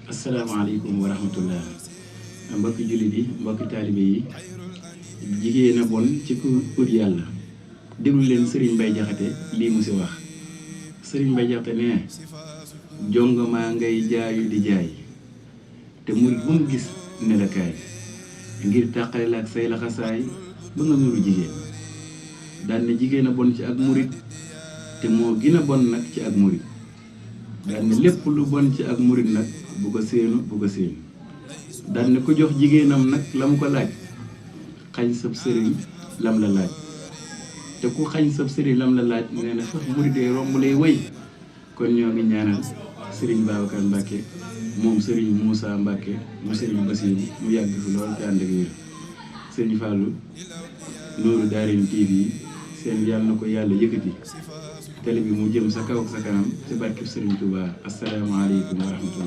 asalaamaaleykum wa rahmatullah mbokki jullit yi mbokki taalibe yi jigéen a bon ci ku ut yàlla déglu leen Serigne Mbaye Diakhaté lii mu si wax Serigne Mbaye Diakhaté nee jongamaa ngay jaayu di jaay te murit bu mu gis ne la kaay ngir tàqale la ak say laxasaay ba nga nuru jigéen daan ne jigéen a bon ci ak murit te moo gën a bon nag ci ak murit daan ne lépp lu bon ci ak murit nag bu ko séenu bu ko séenu daan ne ku jox jigéenam nag la mu ko laaj xañ sab sëriñ lam la laaj te ku xañ sab sëriñ lam la laaj nee na sax murit dee romb lay wéy kon ñoo ngi ñaanal sëriñ Babacar Mbacke moom sëriñ Moussa Mbacke mu sëriñ Bassirou mu yàgg fi lool te ànd ak wér sëriñ Fallou Nourou Darayni TV seen yàlla na ko yàlla yëkkati télé bi mu jëm sa kaw ak sa kanam ci barkeb Sëriñ Touba asalaamaaleykum wa rahmatullah